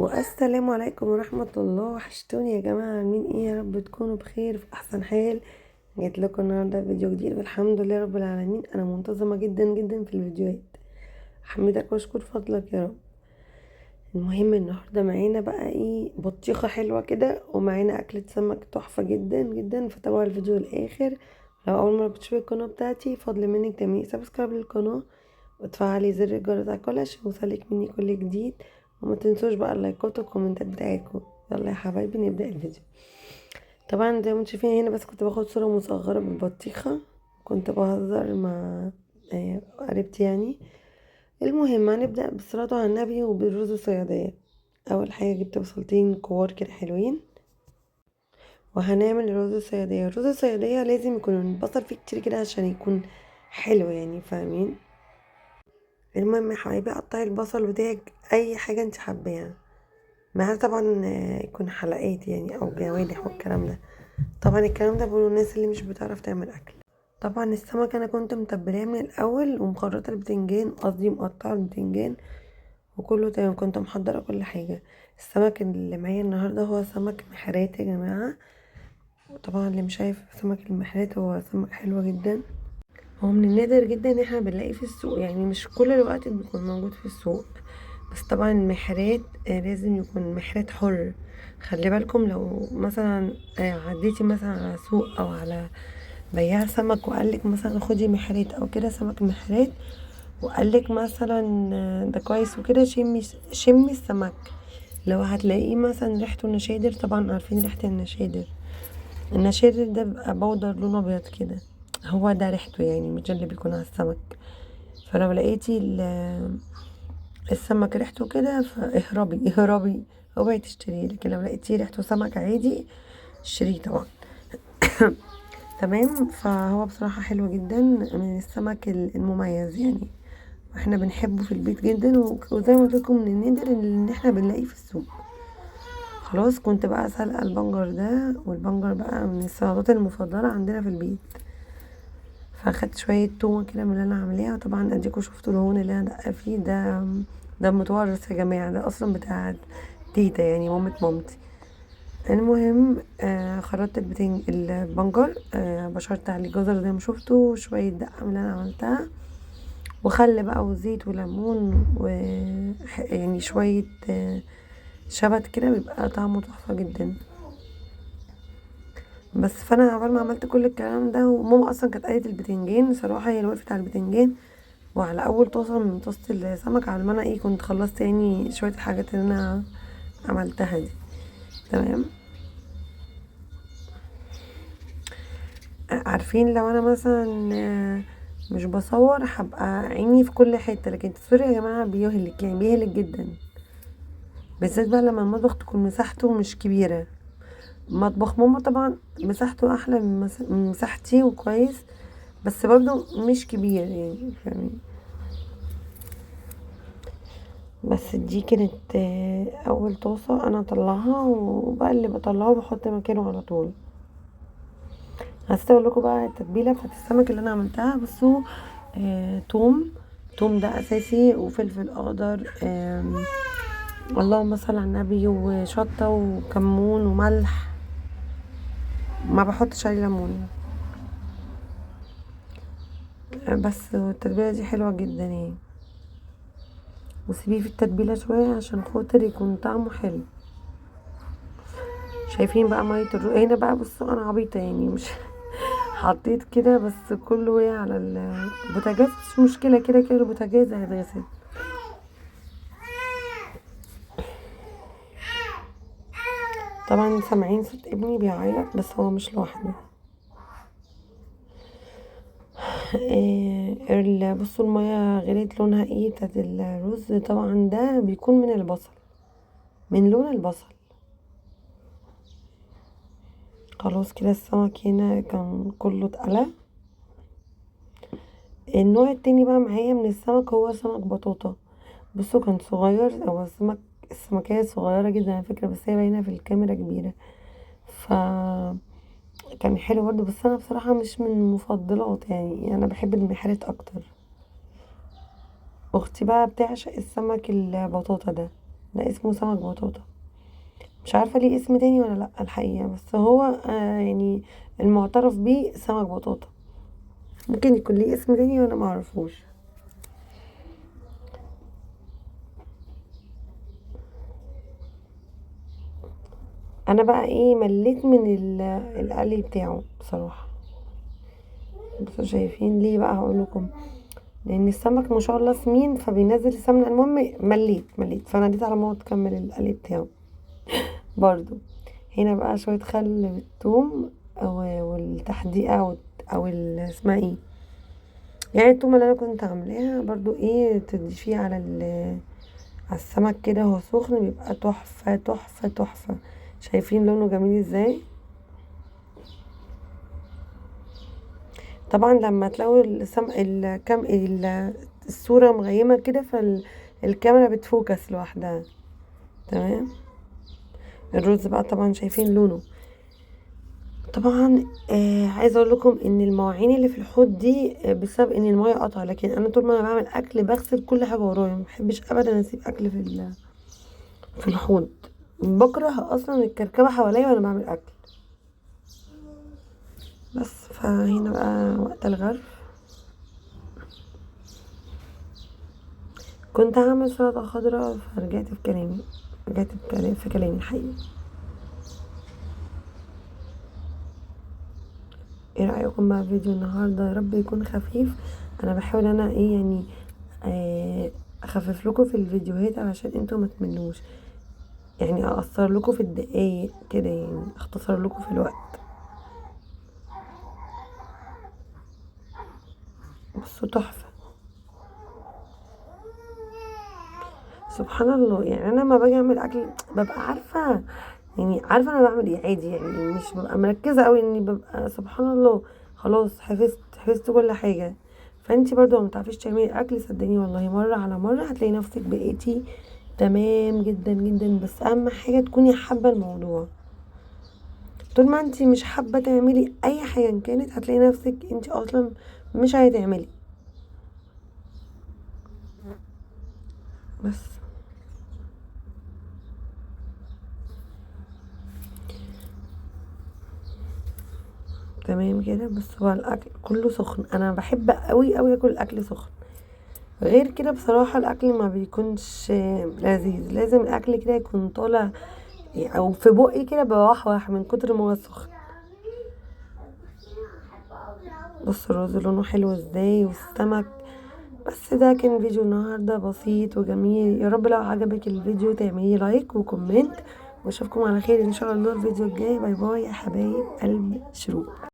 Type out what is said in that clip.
والسلام عليكم ورحمة الله. وحشتوني يا جماعة، عاملين ايه؟ يا رب تكونوا بخير في احسن حال. جيت لكم النهارده فيديو جديد والحمد لله رب العالمين. انا منتظمة جدا جدا في الفيديوهات، احمدك واشكر فضلك يا رب. المهم النهارده معانا بقى ايه؟ بطيخة حلوة كده، ومعانا اكلة سمك تحفة جدا جدا، فتابعوا الفيديو للاخر. لو اول مرة بتشوفي القناة بتاعتي، فضل منك تعملي subscribe للقناة وتفعلي زر الجرس على الكل عشان يوصلك مني كل جديد، وما تنسوش بقى اللايكات والكومنتات بتاعتكم. يلا يا حبايبي نبدأ الفيديو. طبعا زي ما انتم شايفين هنا، بس كنت باخد صورة مصغرة بالبطيخة، كنت بهزر مع قريبتي يعني. المهم هنبدأ بالصلاة على النبي وبالرز الصيادية. اول حاجة جبت بصلتين كبار كده حلوين، وهنعمل الرز الصيادية. الرز الصيادية لازم يكون البصل فيه كتير كده عشان يكون حلو يعني، فاهمين؟ المهم يا حبايبي قطعي البصل بتاعك اي حاجة انت حباها، مع طبعا يكون حلقات يعني او جوانح والكلام ده. طبعا الكلام ده بيقولوا الناس اللي مش بتعرف تعمل اكل. طبعا السمك انا كنت متبلاه من الاول، ومخرطه البتنجان، قصدي مقطعه البتنجان وكله تمام، كنت محضرة كل حاجة. السمك اللي معايا النهارده هو سمك محرات يا جماعة. وطبعا اللي مش شايف سمك المحرات هو سمك حلو جدا، هو من النادر جدا ان احنا بنلاقيه في السوق، يعني مش كل الوقت بيكون موجود في السوق. بس طبعا المحرات لازم يكون محرات حر. خلي بالكم لو مثلا عديتي مثلا على سوق او على بياع سمك وقالك مثلا خدي محرات او كده، سمك محرات، وقالك مثلا ده كويس وكده، شمي السمك. لو هتلاقيه مثلا ريحته نشادر، طبعا عارفين ريحه النشادر، النشادر ده بيبقى بودر لونه ابيض كده، هو ده ريحته يعني، مش اللي بيكون على السمك. فلو لقيتي السمك ريحته كده فاهربي، اهربي، اوعي تشتريه. لكن لو لقيتيه ريحته سمك عادي اشتريه طبعا. تمام. فهو بصراحة حلو جدا، من السمك المميز يعني، واحنا بنحبه في البيت جدا، وزي ما قلت لكم من النادر ان احنا بنلاقيه في السوق. خلاص كنت بقى سلقة البنجر ده، والبنجر بقى من السلطات المفضلة عندنا في البيت. فاخدت شوية تومة كده من اللي انا عاملاها. طبعا اديكوا شفتوا الهون اللي انا دقه فيه ده، ده متورث يا جماعة، ده اصلا بتاع تيتا يعني مامة مامتي. المهم خرطت البنجر، بشرت عليه جزر زي ما شفتوا، شوية دقه من اللي انا عملتها، وخل بقى وزيت وليمون و يعني شوية شبت كده، بيبقى طعمه تحفة جدا. بس فانا عقبال ما عملت كل الكلام ده، وماما اصلا كانت قالت البتنجان، صراحة هي اللي وقفت على البتنجان وعلى اول طاسه من طاسه السمك، على ما انا كنت خلصت يعني شوية الحاجات اللي انا عملتها دي. تمام. عارفين لو انا مثلا مش بصور هبقى عيني في كل حتة، لكن التصوير يا جماعة بيهلك يعني، بيهلك جدا، بالذات بقى لما المطبخ تكون مساحته مش كبيرة. مطبخ ماما طبعا مساحته احلى من مساحتي وكويس، بس برضو مش كبير يعني، فاهمين؟ بس دي كانت اول طاسه انا اطلعها، وبقى اللي بطلعه بحط مكانه على طول. عايزه اقول لكم بقى التتبيله بتاعت السمك اللي انا عملتها. بصوا، توم ده اساسي، وفلفل اخضر، اللهم صل على النبي، وشطه وكمون وملح، ما بحطش عليه ليمون بس. التتبيله دي حلوة جدا يعني، وسيبيه في التتبيله شوية عشان خاطر يكون طعمه حلو. شايفين بقى مية الرز هنا بقى؟ بصوا انا عبيطه يعني، مش حطيت كده بس كله وقع على البوتاجاز، مش مشكلة، كده كده البوتاجاز هيتغسل. طبعا سامعين صوت ابني بيعيط، بس هو مش لوحده. بصوا المية غليت لونها ايه بتاعت الرز. طبعا ده بيكون من البصل، من لون البصل. خلاص كده السمك هنا كان كله اتقلى. النوع التاني بقى معايا من السمك هو سمك بطاطا. بصوا كان صغير، هو السمكية صغيرة جدا على فكرة، بس هي باينة في الكاميرا كبيرة، ف كان حلو برضه، بس انا بصراحة مش من مفضلات يعني، انا بحب المحرات اكتر. اختي بقى بتعشق السمك البطاطا ده. ده اسمه سمك بطاطا، مش عارفه ليه اسم تاني ولا لا الحقيقة، بس هو يعني المعترف بيه سمك بطاطا، ممكن يكون ليه اسم تاني وانا معرفوش. انا بقى ايه مليت من القلي بتاعه بصراحة. بصوا شايفين ليه بقى، هقول لكم، لان السمك ما شاء الله سمين فبينزل السمنة. المهم مليت، فناديت على ماما تكمل القلي بتاعه برضو. هنا بقى شوية خل بالثوم والتحديقه او اسمها ايه يعني التومه اللي انا كنت عاملاها برضو، ايه تضيفيه على السمك كده هو سخن، بيبقى تحفة تحفة تحفة. شايفين لونه جميل ازاي؟ طبعا لما تلاقوا الصورة مغيمه كده فالكاميرا بتفوكس لوحدها. تمام. الرز بقى طبعا شايفين لونه. طبعا عايزه اقول لكم ان المواعين اللي في الحوض دي بسبب ان المية قطع، لكن انا طول ما انا بعمل اكل بغسل كل حاجة ورايا، ما بحبش ابدا اسيب اكل في الحوض، بكره اصلا الكركبه حواليا وانا بعمل اكل. بس فهنا بقى وقت الغرف، كنت هعمل سلطة خضراء فرجعت في كلامي، رجعت في كلامي الحقيقي. ايه رايكم بقى في فيديو النهارده؟ يا رب يكون خفيف. انا بحاول انا ايه يعني اخفف لكم في الفيديوهات علشان انتوا ما تملوش، يعني اقصر لكم في الدقايق كده، يعني اختصر لكم في الوقت. بصوا تحفة سبحان الله. يعني انا لما باجي اعمل اكل ببقى عارفه، يعني عارفه انا بعمل ايه عادي، يعني مش ببقى مركزه قوي، اني ببقى سبحان الله خلاص حفظت كل حاجة. فانتي برضو ما تعرفيش تعملي اكل صدقيني والله، مرة على مرة هتلاقي نفسك بقيتي تمام جدا جدا. بس اهم حاجة تكوني حابة الموضوع. طول ما انتي مش حابة تعملي اي حاجة كانت، هتلاقي نفسك انتي اصلا مش عايزه تعملي. بس تمام كده. بس هو الاكل كله سخن، انا بحب قوي قوي اكل الاكل سخن، غير كده بصراحة الاكل ما بيكونش لذيذ. لازم الاكل كده يكون طالع او في بقي كده بوحوح من كتر ما هو سخن. بص الرز لونه حلو ازاي والسمك. بس ده كان فيديو النهارده بسيط وجميل. يا رب لو عجبك الفيديو تعملي like و comment، واشوفكم على خير ان شاء الله الفيديو الجاي. bye bye يا حبايب قلب شروق.